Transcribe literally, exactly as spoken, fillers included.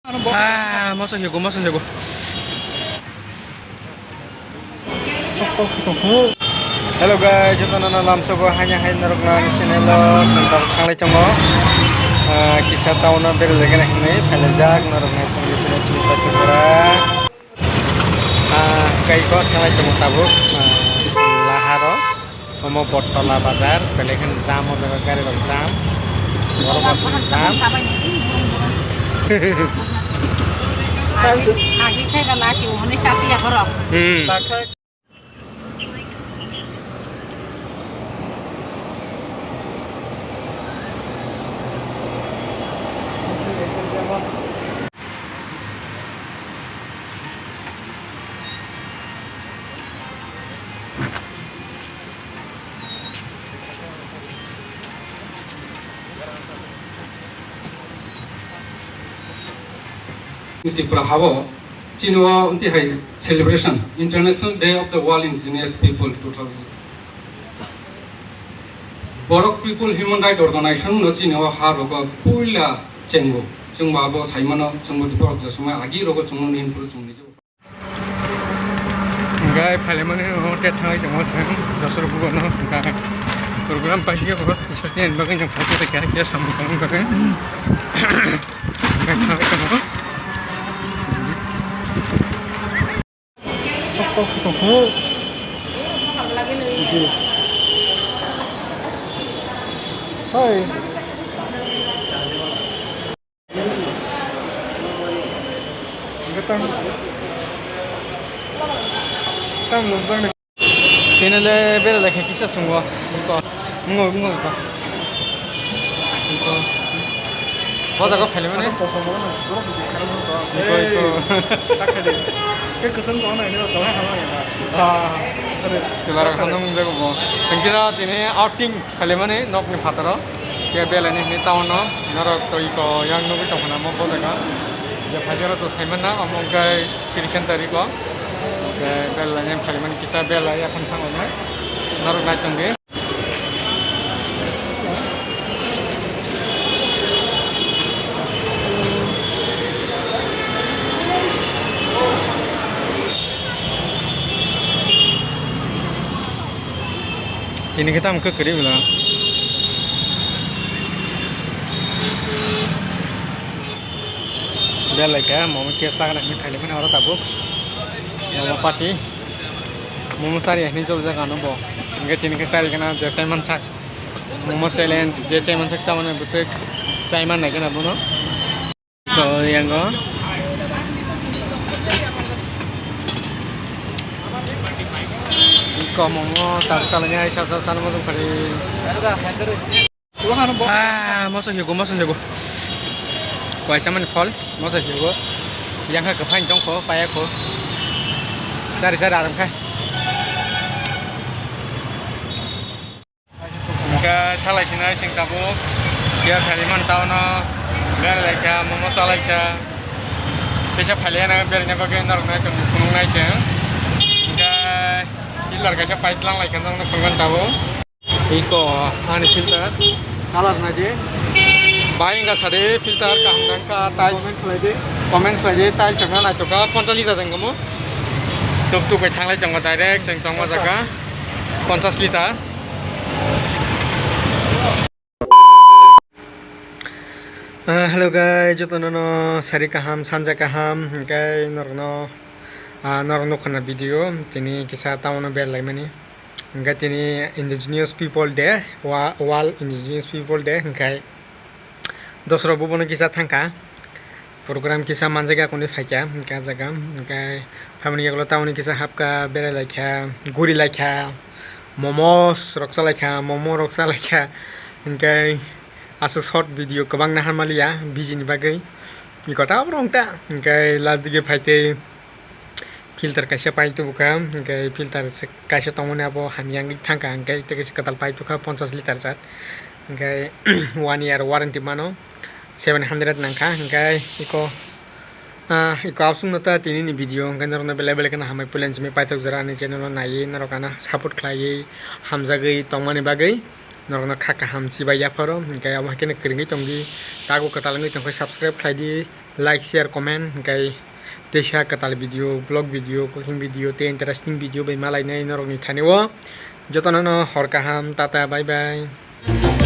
Ah, masa higo, masa higo. Hello guys, jotono no lamsogo hanya hai norok nani channel o sengkar thanglai tongo. Ah, kisa town o berele gana hinwi phailajak norok nai tongwi phailai chini paithakgora. Ah, kai ko thanglai tongo tabuk, ah, laharo. Omo Bottola bazar, belai kheno jam o jaga, gari rok jam. Borok bo jam. Agi khe ga laki o hwnwi cha phiya borok. Hmm. Tripura hao chini o amtwi hai celebration International Day of the World Indigenous People two thousand. Borok People Human Rights Organization no chini o ha rogo puila chengo. Chwngbo abo saimano, chwngbo borok je somoi agi rogo chwngno nini phuru chwngni. Hingke phailmani o tet thangwi tongo chwng Josor bugo no hingke program paikhe bo social media ni bagwi no photo tei keha keha samung tangwi bagwi hingke thangwi tongo. Hoi. Hingke tang, tang nukjaknai. Tini le bera lekha kisa sungo. Iko. Ngo, ngo, iko. Iko. Bo jaga phaile mani. Iko, iko. Ke kesang ko na ini, jaga hama ya. Ah. Chwla rok hano mung jago bo. Sengkira tini outing phaile mani nokni phataro. Ke belai ni hini town no norok toi ko yang nugwi tongkha na mo bo jaga. Je phaijaro to saiman na omo wngkha city center iko. Je belai ni phaimani kisa belai yaphang thango na. Norok nai tongdi. Ini kita mungkin kiri bila. Belai khe momo kisa sakna hwnwi phailai mani oro tabuk. Momo party. Momo chari hwnwi chobjak ano bo. Hwnkhe tini khe chari gana je chai mansak. Momo challenge je chai mansak chamani bwswk chai man nai gana bono. To yango. Iko momo tabuk salani ai sa sa sana mojong phari. Ah, moso higo, moso higo. Kaisa mani phol, moso higo. Yang kha kwphang tong kho, paya kho. Sari sari aram khai. Hingke thalai sinai sing tabuk. Kya khali man tao no. Gari lai kha, momo salai kha. Pesa phali na beri na bagwi norok na tong phunuk nai sing. Hingke ilar kaisa pipe lang lai kha, nang no phunuk tabuk. Iko ani filter color naidi. Bai wngkha sadi filter kaham wngkha tiles. Comment khlai di. Comment khlai di, tiles wngkha naithoka ponchash liter tong omo. Tuk tuk bai thanglai tongo direct chwng tongma jaga ponchash liter. Ah, hello guys, jotono no sari kaham, sanja kaham, hingke norokno, ah, norok nukha na video tini kisa town o berlaimani. Hingke tini Indigenous People Day, wa-, World Indigenous People Day hingke dosra bo bono kisa thangkha, program kisa manjak ya kuni phaikha hingke ah jaga, hingke phaimani yagulo tamoni kisa hapkha, berai laikha, guri laikha, momos rok cha laikha, momo rok cha laikha, hingke aswk short video kwbang naharmaliya biji ni bagwi, iko ta borok wngta, hingke last dige phaitwi. Filter kaisa pai tubukha, hingke filter se kaisa tongmani abo hamya wngwi thangkha, hingke tei kaisa kwtal pai tubukha ponchash liter jat, hingke one year warranty mano, seven hundred nangkha, hingke iko, ah, iko abswkno ta tinini video, hingke norokno belai belai kheno hambai puila hinwi paithak jora ani channel o naiwi norok ano support khlaiwi hamjagwi tongmani bagwi norokno kha kaham chibai yapharo, hingke abo haikhe kwrwngwi tongdi, tago kwtal wngwi tongkhe subscribe khlaidi. like, share, comment, hwnkhe teisa kwtal video, vlog video, cooking video tei interesting video bai malainai norokni thani o. Jotono no hor kaham, tata, bye bye.